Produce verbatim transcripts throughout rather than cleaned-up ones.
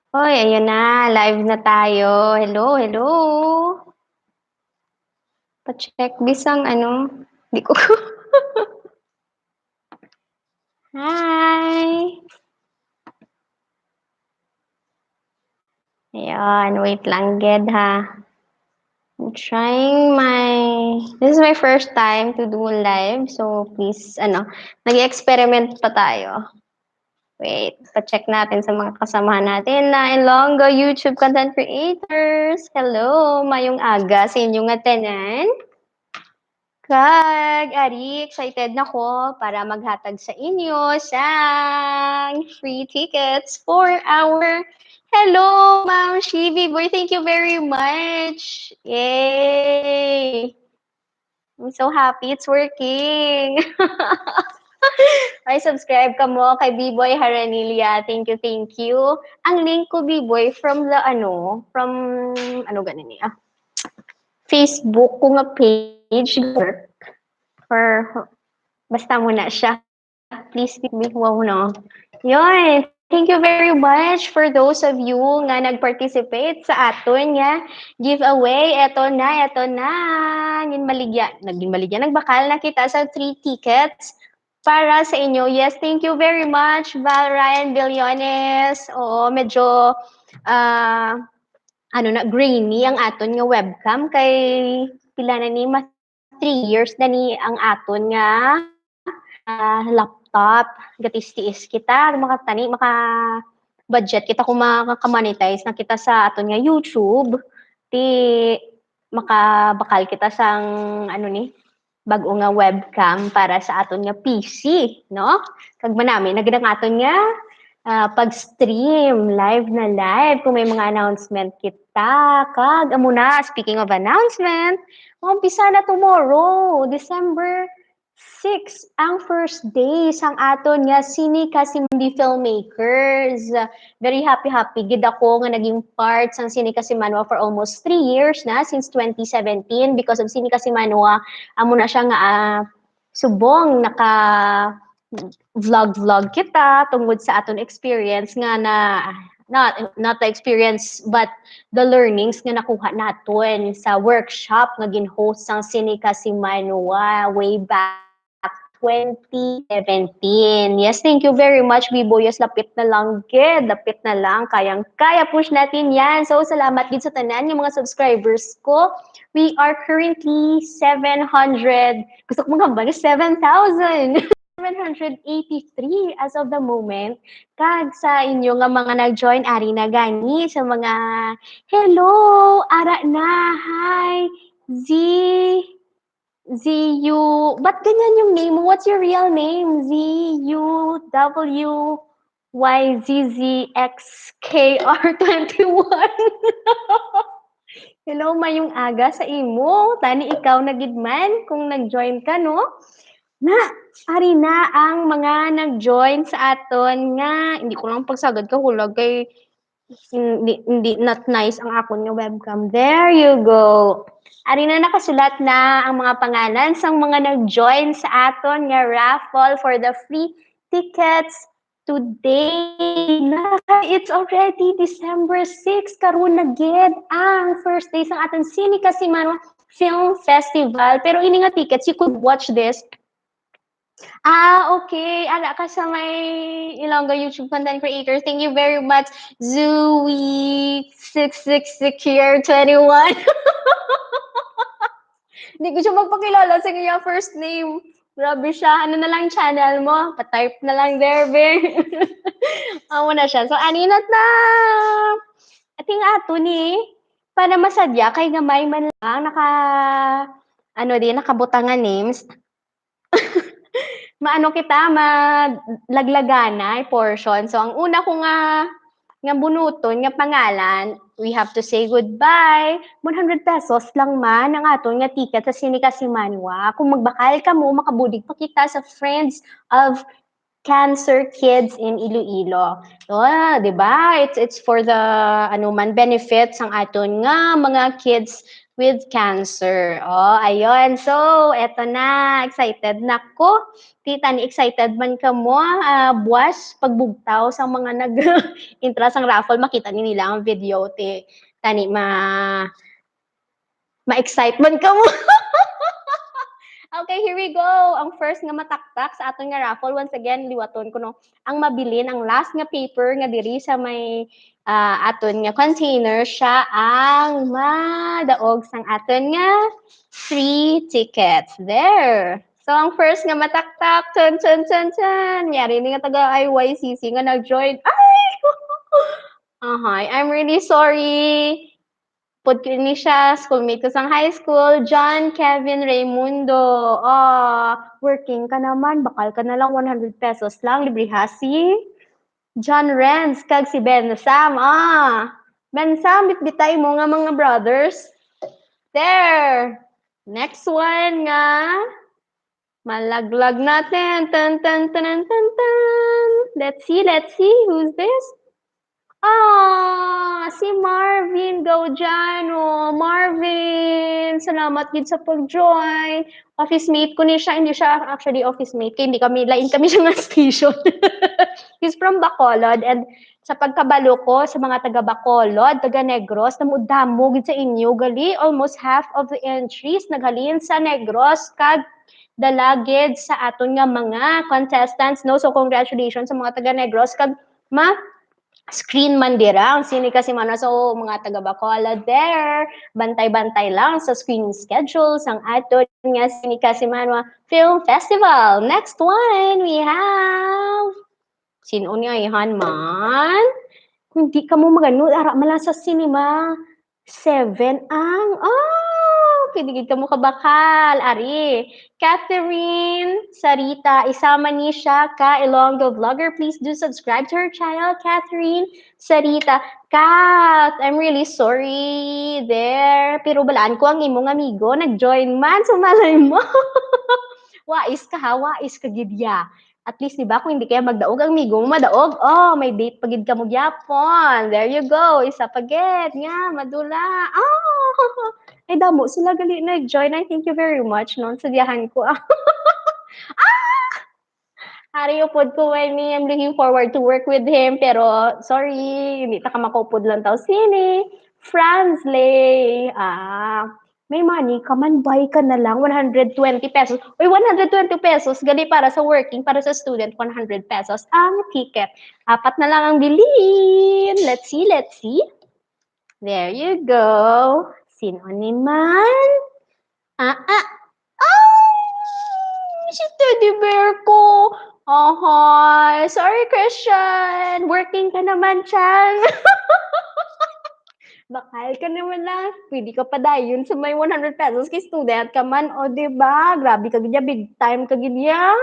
Hoy, ayun na, live na tayo. Hello, hello. Pa-check bisang ano, di ko Hi. Ayan, wait lang gid ha. I'm trying my, this is my first time to do live, so please, ano, nag-experiment pa tayo. Wait, pa-check natin sa mga kasamahan natin na Ilonggo YouTube content creators. Hello, mayong aga sa inyo nga tanan. Kag, ari, excited na ko para maghatag sa inyo sang free tickets for our, hello, Ma'am Shivi Boy. Thank you very much. Yay! I'm so happy it's working. Ay, subscribe ka mo kay B-Boy Haranilia. Thank you, thank you. Ang link ko, B-Boy, from the, ano, from, ano gani niya? Facebook ko nga page, work. Or, basta mo na siya. Please pick me. Wow, no? Yun. Thank you very much for those of you nga nag-participate sa aton nga giveaway. Eto na, eto na. Ginbaligya, naging baligya. Nagbakal na kita sa three tickets para sa inyo. Yes, thank you very much, Val Ryan Billones. Oo, medyo, ah, ano na, grainy ang aton nga webcam kay pila na ni, mas three years na ni ang aton nga, ah, laptop. Gatiis-tiis kita, makatani, maka-budget kita kung makaka-monetize na kita sa aton nga YouTube. Di makabakal kita sang, ano ni, bag-o nga webcam para sa aton nga P C, no? Kag manami na gid ang aton nga, ah, pag-stream, live na live, kung may mga announcement kita. Kag, amo na, speaking of announcement, maumpisa na tomorrow, December six, ang first day sang aton nga Sine Kasimanwa Filmmakers. Very happy, happy gid ako nga naging part sang Sine Kasimanwa for almost three years na, since twenty seventeen. Because of Sine Kasimanwa, amo na siya nga, ah, subong naka vlog-vlog kita tungod sa aton experience nga na, not, not the experience, but the learnings nga nakuha naton sa workshop nga gin-host sang Sine Kasimanwa way back twenty seventeen. Yes, thank you very much, Biboyos. Lapit na lang gid. Lapit na lang. Kayang-kaya, push natin yan. So, salamat gid sa tanan nga mga subscribers ko. We are currently seven hundred. Gusto ko mga ba? Seven thousand. Seven hundred eighty-three as of the moment. Kag sa inyo nga mga nag-join, ari na gani sa mga, hello, ara na, hi, Z, Z U, ba't ganyan yung name mo? What's your real name? Z U W Y Z Z X K R twenty-one. Hello, mayong aga sa imo. Tani ikaw na gid man kung nag-join ka, no? Na, ari na ang mga nag-join sa aton nga, hindi ko lang pagsagad ka hulag kay hindi, hindi, not nice ang akon nga webcam. There you go. Ari na, nakasulat na ang mga pangalan sang mga nag-join sa aton nga raffle for the free tickets today. Na, it's already December six. Karon na gid ang first day sang aton Sine Kasimanwa Film Festival. Pero ini nga tickets, you could watch this. Ah, okay. Ara ka sa may Ilonggo YouTube content creator. Thank you very much, Zooey six six six here twenty-one. Hindi ko siya magpakilala sa iya first name. Grabe siya. Ano na lang channel mo? Pa-type na lang there, be. Amo na siya. So, aninat na. Ating ato ni, para masadya, kay gamay man lang, naka, ano din, nakabutangan names. Maano kita, malaglaganay portion. So, ang una ko nga, nga bunuton, nga pangalan, we have to say goodbye. One hundred pesos lang man ang aton nga ticket sa Sine Kasimanwa. Kung magbakal ka mo, makabulig pa kita sa Friends of Cancer Kids in Iloilo. So, ah, di ba? It's, it's for the, ano man, benefits ang aton nga mga kids with cancer. Oh, ayun. So, eto na. Excited na ko. Ti, tani, excited man kamo, ah, buwas pagbugtaw sa mga nag-entra sang raffle, makita ni nila ang video, ti, tani, ma-, ma-excite man kamo. Okay, here we go. Ang first nga mataktak sa aton nga raffle, once again, liwaton ko, no, ang mabilin, ang last nga paper nga diri sa may, ah, aton nga container, siya ang madaog sang aton nga three tickets. There. So, ang first nga mataktak, chun, chun, chun, chun. Yari ni nga taga I Y C C nga nag-join. Ay! Ahay, I'm really sorry. Pud ko ni siya, schoolmate ko sang high school, John Kevin Raymundo. Ah, working ka naman, bakal ka na lang, one hundred pesos lang, libre ha si John Renz, kag si Ben Sam. Ah, Ben Sam, bitbitay mo nga mga brothers. There. Next one nga, malaglag natin. Tan, tan, tan, tan, tan, tan. Let's see, let's see. Who's this? Ah, si Marvin Gaudiano. Marvin, salamat gid sa pag-join. Office mate ko ni siya. Hindi siya actually office mate. Kay hindi kami, lain kami siya nga station. He's from Bacolod. And sa pagkabalo ko sa mga taga Bacolod, taga Negros, damo-damo gid sa inyo. Gali, almost half of the entries naghalin sa Negros. Kag dala gid sa aton nga mga contestants, no? So, congratulations sa mga taga Negros. Kag ma-, screen man dira ang Sine Kasimanwa. So, mga taga Bacolod there, bantay-bantay lang sa screening schedule sang aton nga Sine Kasimanwa Film Festival. Next one, we have, sin-o ni ayhan man? Kung di ka mo magano, ara man lang sa cinema. Seven ang, oh, pwede gid kamo kabakal. Ari, Catherine Sarita, isa man ni siya ka Ilonggo vlogger. Please do subscribe to her channel, Catherine Sarita. Kath, I'm really sorry there. Pero balaan ko ang imong amigo, nag-join man sa malay mo. Wais ka ha, wais ka gid ya. At least, di ba, kung hindi kaya magdaog ang migo mo, madaog. Oh, may date pa gid kamo gyapon. There you go. Isa pa gid. Nga, madula. Oh, ay, damo sila gali nag-join. I thank you very much, no? Sa diyahan ko. Ah! Ari upod ko, Wenny. I'm looking forward to work with him. Pero, sorry, hindi ta ka makaupod lang taw sini. Franz Lay. Ah, may money ka man, buy ka na lang, one hundred twenty pesos. Uy, one hundred twenty pesos, gali para sa working, para sa student, one hundred pesos ang ticket. Apat na lang ang bilhin. Let's see, let's see. There you go. Sino ni man? Ah, ah. Ay, si teddy bear ko. Ahoy. Sorry, Christian. Working ka naman, Chang. Bakal ka naman lang. Pwede ka pa dayon sa may one hundred pesos kay student ka man. O, di ba? Grabe ka gid ya. Big time ka gid ya.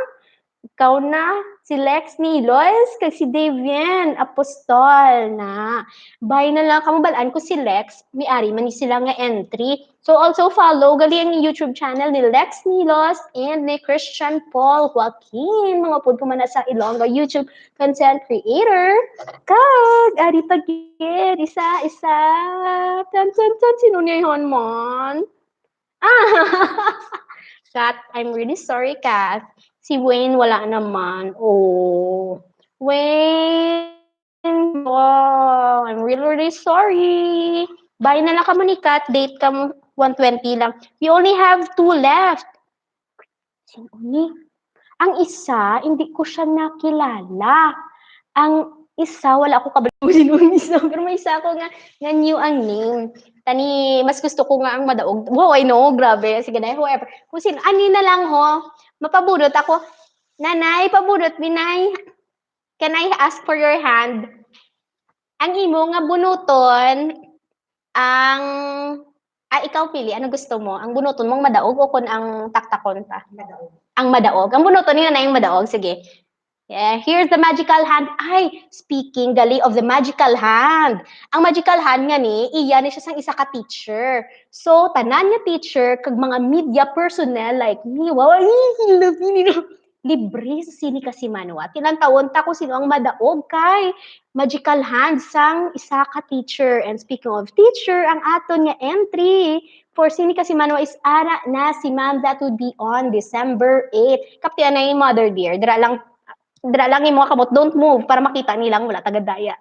Ikaw na, si Lex Nilois, kag si Davian Apostol na. Bay na lang kamo, balaan ko si Lex, may ari man ni sila nga entry. So also follow gali ang YouTube channel ni Lex Nilos and ni Christian Paul Joaquin. Mga upod ko man na sa Ilonggo YouTube content creator. Kag, ari pa gid, isa, isa. Tan, tan, tan, sino niya yun man? Ah! Kat, I'm really sorry, Kat. Si Wayne, wala naman. Oh. Wayne, oh, I'm really, really sorry. Bay na lang kamo ni Kat. Date kamo one twenty lang. We only have two left. Sino ni? Ang isa, hindi ko siya nakilala. Ang isa, wala ko kabalo kung sino ang isa. Pero may isa ako nga, nga new ang name. Tani, mas gusto ko nga ang madaog. Wow, I know, grabe. Sige na, whoever. Kung sino, ani na lang ho, mapabunot ako. Nanay, pabunot, binay. Can I ask for your hand? Ang imo nga bunuton, ang, ah, ikaw pili, ano gusto mo? Ang bunuton mo, ang madaog o kung ang taktakon pa? Madaog. Ang madaog. Ang bunuton ni Nanay ang madaog. Sige. Yeah, here's the magical hand. Ay, speaking gali of the magical hand. Ang magical hand nga ni, iya ni siya sang isa ka teacher. So, tanan nga teacher, kag mga media personnel like me, wow, ay, love you, libre sa Sine Kasimanwa. Tilantawon ta kung sino ang madaog kay magical hand sang isa ka teacher. And speaking of teacher, ang aton nga entry for Sine Kasimanwa is ara na si Ma'am. That would be on December eight. Kaptian na yung mother dear. Dira lang, dira lang yung mga kamot. Don't move para makita nilang wala tagadaya.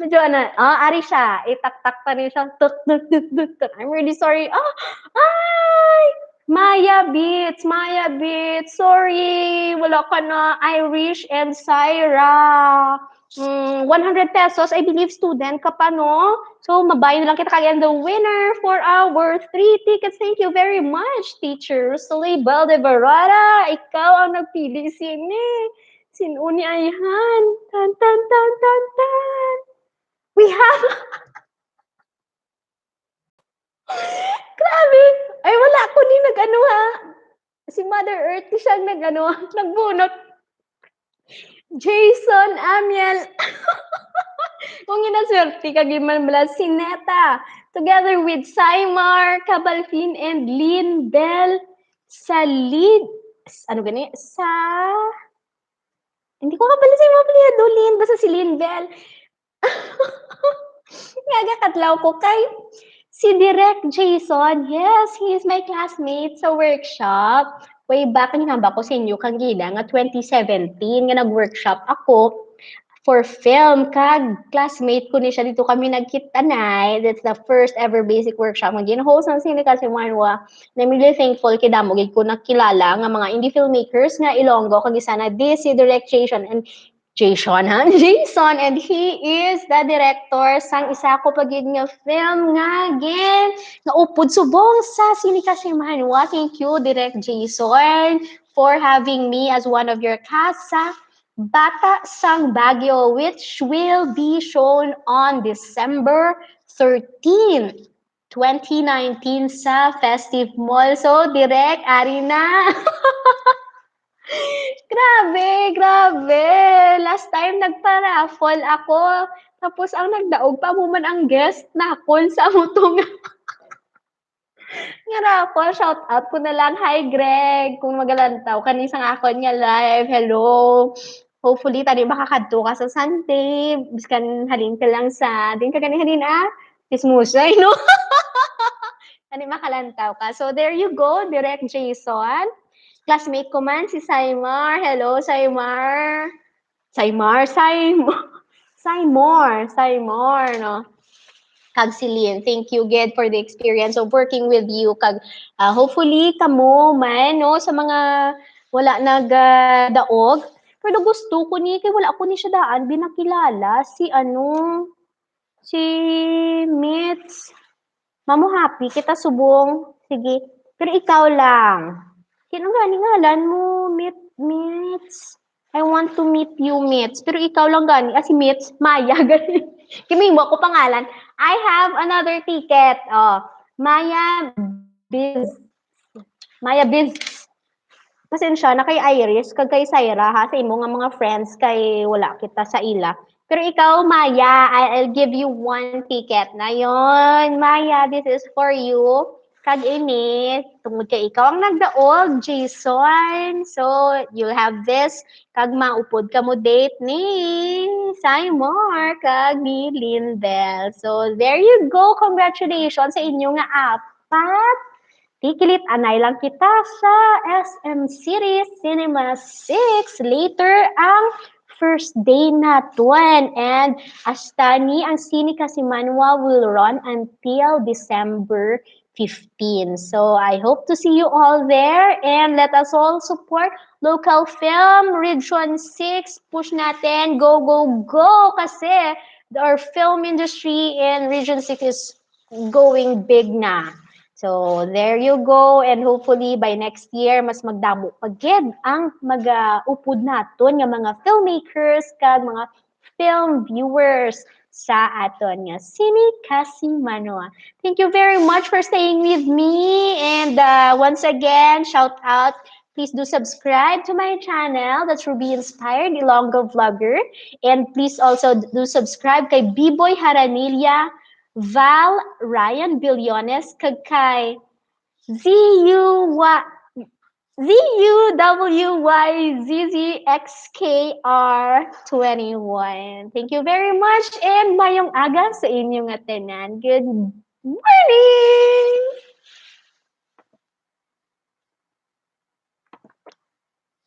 Medyo ano, ah, ari siya. Itaktak pa rin siya. Tuk, tuk, tuk, tuk, tuk. I'm really sorry. Ah, ay! Maya Beats, Maya Beats. Sorry, wala ka na. Irish and Syra. Mm, one hundred pesos, I believe, student ka pa, no? So, mabayo na lang kita kag, and the winner for our three tickets. Thank you very much, Teacher Rosalie Valdebarata. Ikaw ang nagpili sini. Sin-o ni ayhan? Tan, tan, tan, tan, tan. We have Grabe! Ay, wala ko ni nag-ano, ha. Si Mother Earth, siya nag-ano, nagbunot. Jason Amiel. Kung ginaswerte ka, giman bala si Neta. Together with Saimar Cabalfin and Lynn Bell Salid. Ano gani? Sa... Hindi ko kabalo sa imo apelyido, Lynn. Basta si Lynn Bell. Nga gakatlaw ko kay si Direk Jason. Yes, he is my classmate sa workshop. Way back, ang hinamba ko sa inyo kang gila nga twenty seventeen nga nag-workshop ako for film. Kag classmate ko ni siya, dito kami nagkita na. That's the first ever basic workshop nga gin-host ng Sine Kasimanwa. And I'm really thankful kay damo gid ko nakilala nga mga indie filmmakers nga Ilonggo, kag isa na di si Direk Jason. And Jason, ha? Jason, and he is the director sang isa ko pa gid nga film nga gin-, nga upod subong sa Sine Kasimanwa. Thank you, Direk Jason, for having me as one of your cast sa Bata sang Baguio, which will be shown on December thirteen, twenty nineteen sa Festive Mall. So, Direk, ari na. Grabe, grabe. Last time nagpa-raffle ako. Tapos ang nagdaog pa mo man ang guest nakon sa amo to nga, nga raffle. Shout out ko na lang. Hi, Greg. Kung magalantaw ka ni sang akon nga live, hello. Hopefully, tani makakadto ka sa Sunday. Biskan halin ka lang sa, din ka gani halin, ah? Chismosay, no? Tani makalantaw ka. So, there you go, Direk Jason. Classmate ko man, si Saimar. Hello, Saimar. Saimar, Saimar. Saimar, Saimar, no? Kag si Lynn, thank you gid for the experience of working with you. Kag, ah, hopefully, kamo man, no, sa mga wala nagdaog. Pero gusto ko ni, kay wala ko ni siya daan, binakilala. Si ano, si Mitz. Mamuhappy kita subong. Sige. Pero ikaw lang. Sino gani ngalan mo, Mit-, Mitz? I want to meet you, Mitz. Pero ikaw lang gani. Ah, si Mitz, Maya, gani. Kimi mo ako pangalan. I have another ticket. Oh, Maya Biz. Maya Biz. Pasensya na kay Iris, kag kay Syra, ha, sa imo nga mga friends, kay wala kita sa ila. Pero ikaw, Maya, I-, I'll give you one ticket. Na yon, Maya, this is for you. Kag ini, tungod kay ikaw ang nagdaog, Jason. So, you'll have this. Kag maupod ka mo date ni Saimar, kag ni Lindel. So, there you go. Congratulations sa inyo nga apat. Tikilit anay lang kita sa S M City Cinema six. Later ang first day naton. And hasta ni ang Sine Kasimanwa will run until December fifteen. So I hope to see you all there and let us all support local film, Region six. Push natin. Go, go, go! Kasi our film industry in Region six is going big na. So, there you go. And hopefully, by next year, mas magdamo pa gid ang mag-, ah, upod naton nga mga filmmakers kag mga film viewers sa aton nga Sine Kasimanwa. Thank you very much for staying with me. And, uh, once again, shout out. Please do subscribe to my channel. That's Ruby Inspired, Ilonggo Vlogger. And please also do subscribe kay B-Boy Haranilla, Val Ryan Billones, kag kay Ziwa-, Z U W Y Z Z X K R twenty-one. Thank you very much and mayong aga sa inyo nga tanan. Good morning!